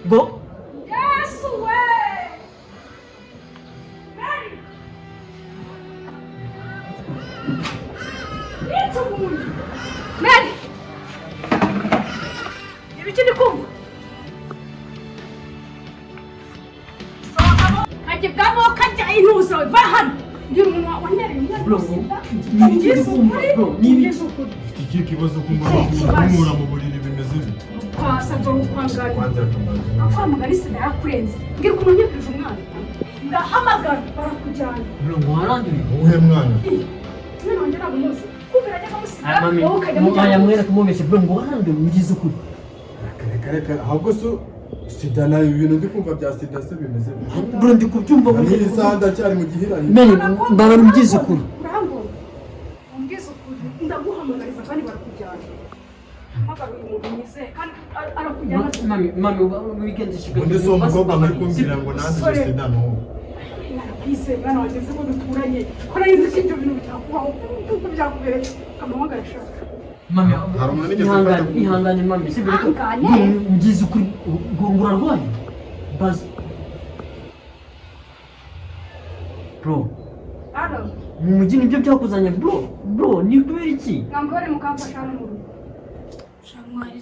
Ngo? Yesu we! Mary! Yica umuntu! Mary! Ibiki ndi kumva? Sohokamo, kajya kajya intuzo, va hano! Ngira umuntu wanyereye umwana Bro, sida. ni ibiki ndi kumva, bro? Ni ibiki? Mbwiza ukuri. Ufite ikihe kibazo ko mbona mu buriri bimeze bite? Kwasa ngo ukwangara. Kwanza reka. Kwamagana sida yakurenze. Mbwira ukuntu unyibwije umwana. Ndahamagara barakujyana. Bro, ngo waranduye? Uwuhe mwana? Umwana wanjye ntabwo umuzi. Kumvira ajya akamusiga, Aya mami, wowe ukajya aya mujyana. mwere kumubeshya, bro, ngo waranduye, ngize ukuri. Reka reka, ahubwo so sida nayo, ibintu ndi kumva bya sida se bimeze bite? Bro, ndi kubyumva. Na n'iyi saha ndacyari mu gihirahiro. Mary, mbabara umbwize ukuri. Urangomba. Umbwize ukuri. Ndaguhamagariza kandi barakujyana. Hamagara uyu muntu mwizeye kandi arakujyana. Mami, mami, wigendeshe. Ubundi si uwo mukobwa muri kumbwira ngo nanduje sida ni uwo? Narakwizeye mwana wanjye, nzi ko duturanye. Ko nari nzi ko ibyo bintu bitakubaho. Kuko byakubereye. Kamuhamagara shaka. Mami, Hari umuntu nigeze ihangane, mfata. Ihangane mami, sibyo? Reka. Ihangane? Ngize ukuri, ngo urarwaye bazi. Bro, mu mujyi nibyo byakuzanye bro? Bro, ni kubera iki? Mwambare mukamfasha hano mu rugo.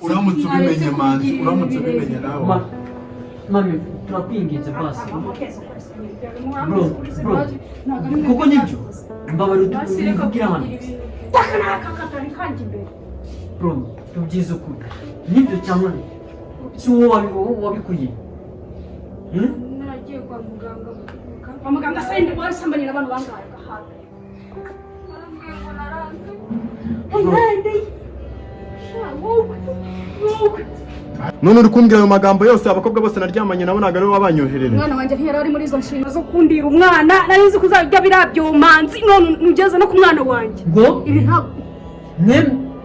Uramutse ubimenye, Manzi, uramutse ubimenye nawe. Mami, turakwinginze basi. Bro, bro, kuko nibyo, mbabarira utubwira hano. Bro, tubyize ukuri, nibyo cyangwa si wowe wabikuye? Hmm? Naragiye kwa muganga. Kwa muganga se ndi warasambanye n'abantu bangahe gahaga? Barambwiye ngo naranze. Umwende. Sha wowe. Wowe. None uri kumbwira ayo magambo yose, abakobwa bose naryamanye nabo ntabwo ari wowe wabanyoherereje? Umwana wanjye ntiyari ari muri izo nshingano zo kundira umwana. Nari nzi ko uzajya biriya byomanzi, none ugeze no ku mwana wanjye. Ngo Ibi ntabwo mwe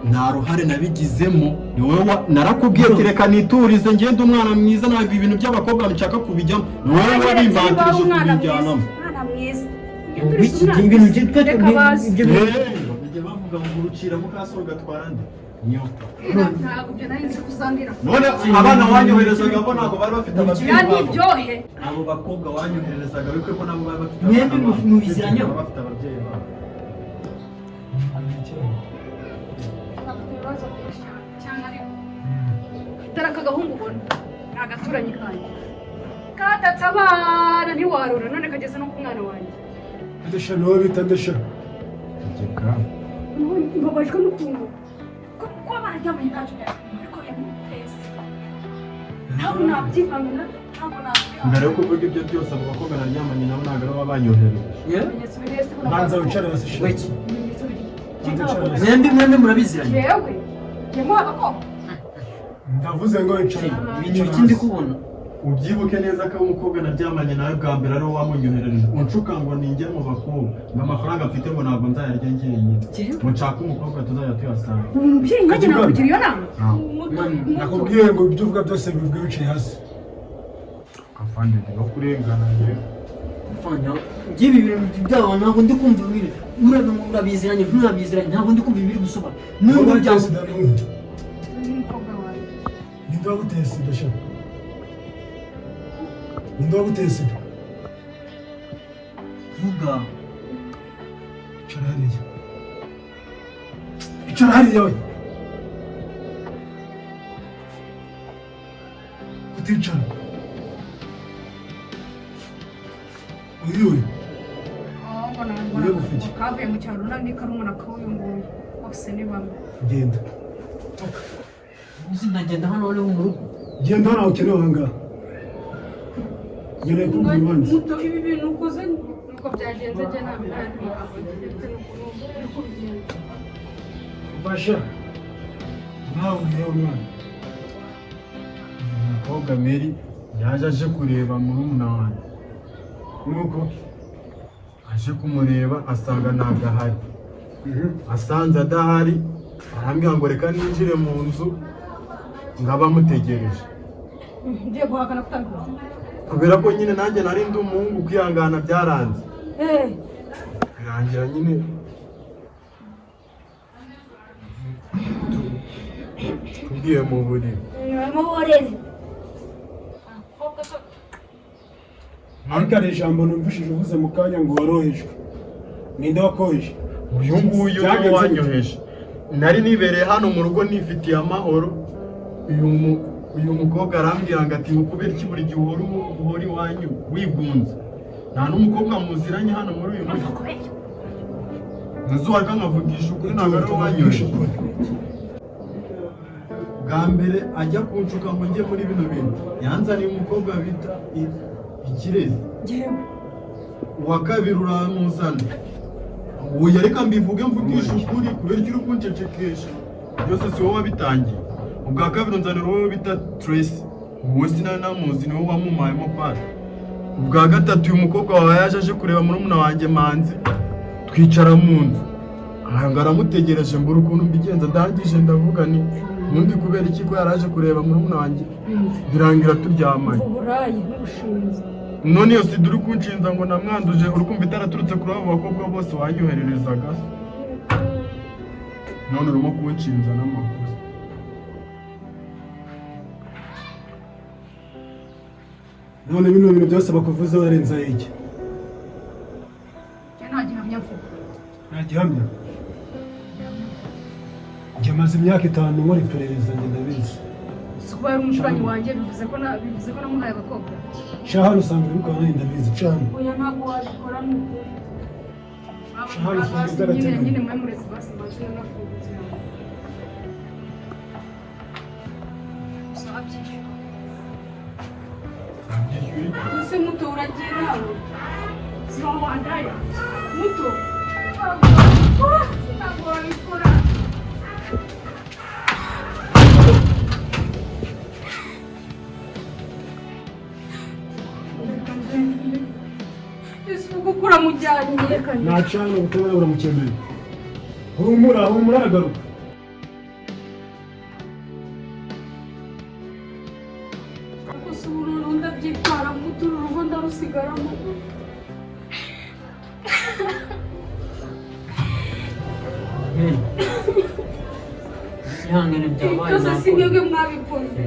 Nta ruhare nabigizemo, ni wowe narakubwiye ati reka niturize, ngende umwana mwiza, ntabwo ibintu by'abakobwa nshaka kubijyamo. Ni wowe wabimbantirije umwana mwiza. kubijyanamo. Umwana mwiza. Wiki, ibintu byitwa Reka baze. ibyo bintu. Bajya bavuga ngo urucira mukaso rugatwara nde? Nyoko. Ntabwo ibyo nari nzi kuzambira. None abana wanyoherezaga bo ntabwo bari bafite ababyeyi Ya babo? nibyohe. Abo bakobwa wanyohererezaga bikwe ko nabo bari bafite Mwembi abana babo. mubiziranyeho? Baba bafite ababyeyi babo. Afite ibibazo byinshi cyane, ariko dore aka gahungu ubona ni agaturanyi kanjye katatse abana ntiwarura, none kageze no ku mwana wanjye. Ndesha niwo bita ndesha. Mbabajwe n'ukuntu ko bararyamanye ntacyo ariko yamuteze. Ntabwo nabyihangana, ntabwo nabyihangana. Mbere yo kuvuga ibyo byose, abo bakobwa naryamanye nabo ntabwo ari bo banyoherereje? Ibimenyetso biri hese. Banza wicare hasi sha. Wiki. Ibimenyetso biri. Banza wicare hasi. Mwembi murabiziranye? Yewe yewe, abakobwa. Ndavuze ngo wicara. Ibintu biki ndi kubona? Ubyibuke neza ko umukobwa naryamanye nawe bwa mbere ari wowe wamunyoherereje, unshuka ngo ninjye mu bakobwa, ngo amafaranga mfite ngo ntabwo nzayarya njyenyine, ngo nshake umukobwa tuzajya tuyasanga. Ubu mubyeyi nkanjye nakugira iyo nama? Nakubwiye ngo ibyo uvuga byose bivuge wicaye hasi. Afande, no kurengana njye. Fanya, njye ibi bintu byabo ntabwo ndi kumva ibiri. Urabiziranye, nturabiziranye, ntabwo ndi kumva ibiri gusobanura. Nubwo Nubwo wateye byabo sida n'undi. N'umukobwa wanjye. Ninde waguteye sida sha? Ninde waguteye sida? Vuga. Icara hariya. Icara hariya we. Kuticara. Uriwe. Uriwe ufite. Kavuye mu cyaro n'andi karumuna k'uyu nguyu bose ni bamwe. Genda. Toka. Uzi ndagenda hano wari mu rugo. Genda, ntawe ukenewe aha ngaha. Nkeneye kumva urubanza. Muto, ibi bintu ukoze nuko byagenze, njye ntabwo ndetse n'ukuntu uri kubigenza. Basha. Nawe ureba umwana. Umukobwa Mary yaje aje kureba murumuna wanjye. Nuko. Aje kumureba asanga ntabwo ahari. Asanze adahari, arambwira ngo reka ninjire mu nzu ngaba mutegereje. Ngiye guhakana kutabikoze. Kubera ko nyine nanjye nari ndi umuhungu, kwihangana byaranze, birangira nyine tugiye mu buriri. Mu buriri. Ariko hari ijambo numvishije uvuze mu kanya ngo warohejwe. Ninde wakoheje? Uyu nguyu niwe Byagenze bite? wanyoheje. Nari nibereye hano mu rugo nifitiye amahoro, uyu mukobwa arambwira ngo ati kubera iki buri gihe uhora iwanyu wigunze, nta n'umukobwa muziranye hano muri uyu mujyi? Nzuwaga nkavugisha ukuri, ntabwo ari we wanyoheje. Bwa mbere ajya kunshuka ngo njye muri bino bintu, yanzaniye umukobwa bita Ikirezi. Uwa kabiri uramuzana. Oya, reka mbivuge, mvugisha ukuri. Kubera icyo uri kuncecekesha byose si wowe wabitangiye? Ubwa kabiri unzanira uwo bita Tracy, uwo sinari namuzi, niwe wamumayemo pasi. Ubwa gatatu uyu mukobwa wawe yaje aje kureba murumuna wanjye Manzi, twicara mu nzu aha ngo aramutegereje, mbura ukuntu mbigenza. Ndangije ndavuga ni ubundi kubera iki ko yari aje kureba murumuna wanjye, birangira turyamanye. Uburayi n'ubushinzi. None iyo sida uri kunshinza ngo namwanduje, uri kumva itaraturutse kuri abo bakobwa bose wanyohererezaga? None urimo kunshinza n'amakosa. None bino bintu byose bakuvuzeho warenzaho iki? Gihamya. Njye maze imyaka 5 nkora iperereza, njye ndabizi. Si kuba yari umuturanyi wanjye bivuze ko namuhaye abakobwa? Sha hano usanga ubikora, nanjye ndabizi. Ca hano. Oya, ntabwo wabikora, ni ukuri. Hano usanga Basi nyine iby'agateganyo. nyine mwemuretse, basi mbanze nafunze inzu yanjye. Gusa wabyishyura. Ese muto, uragiye nawe? Si wowe wandaya. Muto. Ntabwo wabikora. Ese ubwo uramujyanye? Naca hano, ubutabera buramukeneye. Humura, humura, aragaruka. Gusa ubu noneho ndabyitwara muto, uru rugo ndarusigaramo. Ihangane, byabaye. Byose si mwebwe mwabikoze.